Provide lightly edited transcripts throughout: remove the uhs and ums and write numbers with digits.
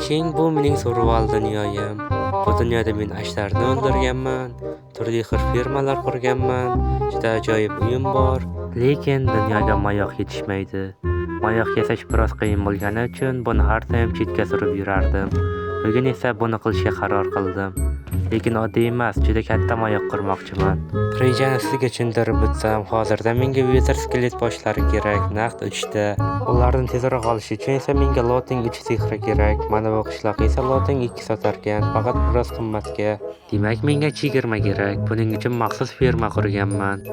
King bu mening survival dunyoyim. Bu dunyoda men ashtarni o'ldirganman, turli xil firmalar qurganman, juda ajoyib uyim bor. Lekin dunyoga mayoq yetishmaydi. Mayoq yasash biroz qiyin bo'lgani uchun buni har doim chetga surib yurardim. Bugun esa buni qilishga qaror qildim. Lekin oddiy emas, juda katta mayoq qurmoqchiman. Rejani sizga tushuntirib o'tsam, hozirda menga wither skelet boshlari kerak, naqd 3 ta. Ularni tezroq olish uchun esa menga loting 3 sehri kerak. Mana bu qishloq esa loting 2 sotarkan, faqat biroz qimmatga. Demak, menga chegirma kerak. Buning uchun maxsus firma qurganman.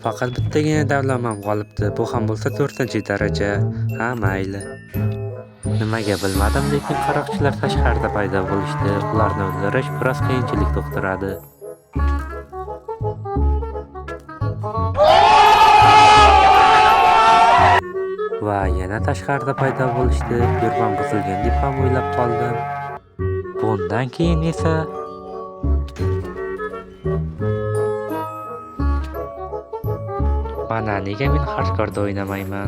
Faqat bittagina davlamam qolibdi. Bu ham bo'lsa 4-daraja. Ha, mayli. Nimaga bilmadim, lekin qaroqchilar tashqarida paydo bo'lishdi. Ularni o'ldirish biroz qiyinchilik tug'diradi. Va yana tashqarida paydo bo'lishdi. Yurmam buzilgan deb ham o'ylab qoldim. Bundan keyin esa mana nega men hardkorda o'ynamayman.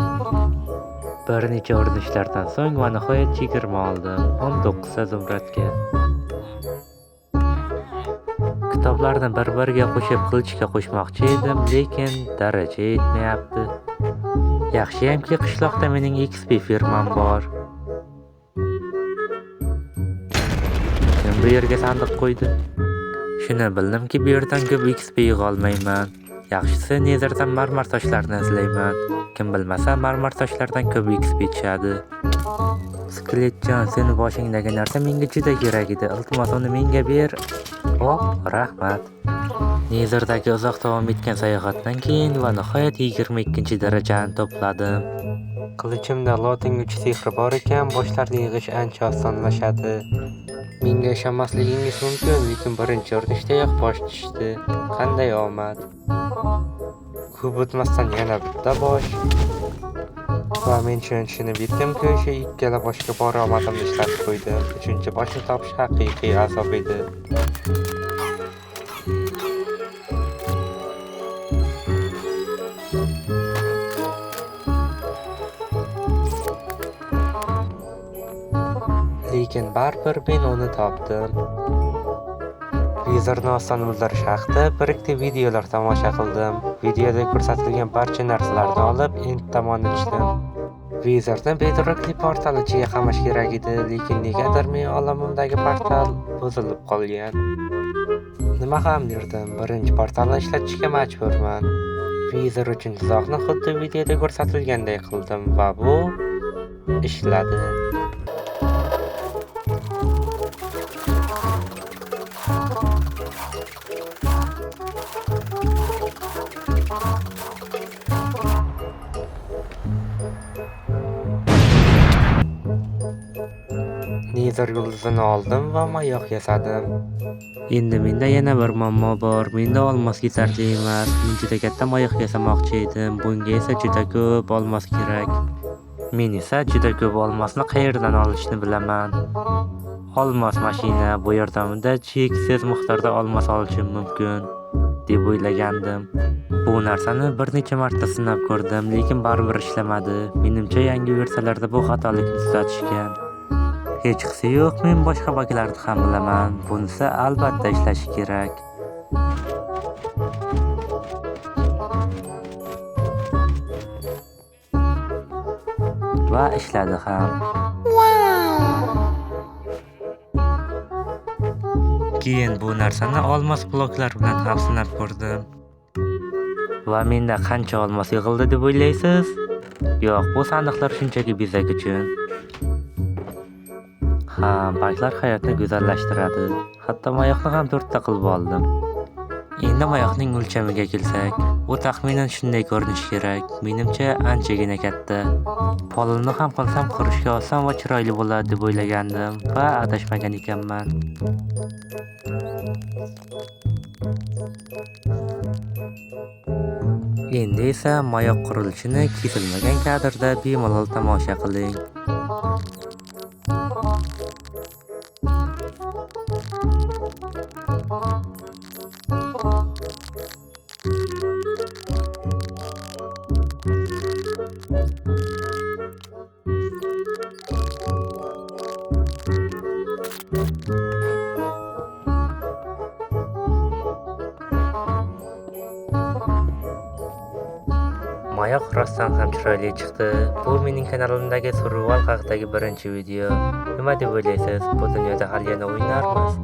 Bir necha urinishlardan so'ng va nihoyat chegirma oldim. 19 ta zumradga. Kitoblarni bir-biriga qo'shib qilichga qo'shmoqchi edim, lekin daraja yetmayapti. Yaxshiyamki qishloqda mening XP firmam bor. Kim bu yerga sandiq qo'ydi? Shuni bildimki, bu yerdan ko'p XP yig'a olmayman. Yaxshisi Netherdan marmar toshlarni izlayman. Kim bilmasa, marmar toshlardan ko'p XP tushadi. Skeletjon, seni boshingdagi narsa menga juda kerak edi. Iltimos, uni menga ber. Hop, rahmat. Netherdagi uzoq davom etgan sayohatdan keyin va nihoyat 22-darajani to'pladim. Qilichimda loting 3 sehri bor ekan, boshlarni yig'ish ancha osonlashadi. Menga ishonmasligingiz mumkin, lekin birinchi urinishdayoq bosh tushdi. Qanday omad. Ko'p o'tmasdan yana bitta bosh. Va men shuni tushunib yetdimki, o'sha ikkala boshga bor omadimni ishlatib qo'ydim. 3-boshni topish haqiqiy azob edi. Lekin baribir men uni topdim. Wizardni oson o'ldirish haqida bir-ikkita videolar tomosha qildim. Videoda ko'rsatilgan barcha narsalarni olib, end tomon uchdim. Wizardni Bedrockli portal ichiga qamash kerak edi, lekin negadir men olamimdagi portal buzilib qolgan. Nima ham derdim, birinchi portalni ishlatishga majburman. Wizard uchun tuzoqni xuddi videoda ko'rsatilganday qildim va bu ishladi. Nether yulduzini oldim va mayoq yasadim. Endi menda yana bir muammo bor. Menda olmos yetarli emas. Men juda katta mayoq yasamoqchi edim. Bunga esa juda ko'p olmos kerak. Men esa juda ko'p olmosni qayerdan olishni bilaman. Olmos mashina bu yordamida cheksiz miqdorda olmos olishim mumkin deb o'ylagandim. Bu narsani bir necha marta sinab ko'rdim, lekin baribir ishlamadi. Menimcha yangi versiyalarda bu xatolikni tuzatishgan. Hechqisi yo'q, men boshqa baklarni ham bilaman. Bunisi albatta ishlashi kerak. Va ishladi ham. Keyin bu narsani olmos bloklar bilan ham sinab ko'rdim. Va menda qancha olmos yig'ildi deb o'ylaysiz? Yo'q, bu sandiqlar shunchaki bezak uchun. Ha, baklar hayotni go'zallashtiradi. Hatto mayoqni ham 4 ta qilib oldim. Endi mayoqning o'lchamiga kelsak, u taxminan shunday ko'rinishi kerak. Menimcha anchagina katta. Polini ham qilsam qurishga oson va chiroyli bo'ladi deb o'ylagandim va adashmagan ekanman. Endi esa mayoq qurilishini kesilmagan kadrda bemalol tomosha qiling. Mayoq rostdan ham chiroyli chiqdi. Bu mening kanalimdagi survival haqidagi birinchi video. Nima deb o'ylaysiz? Bu dunyoda hali yana o'ynarmiz.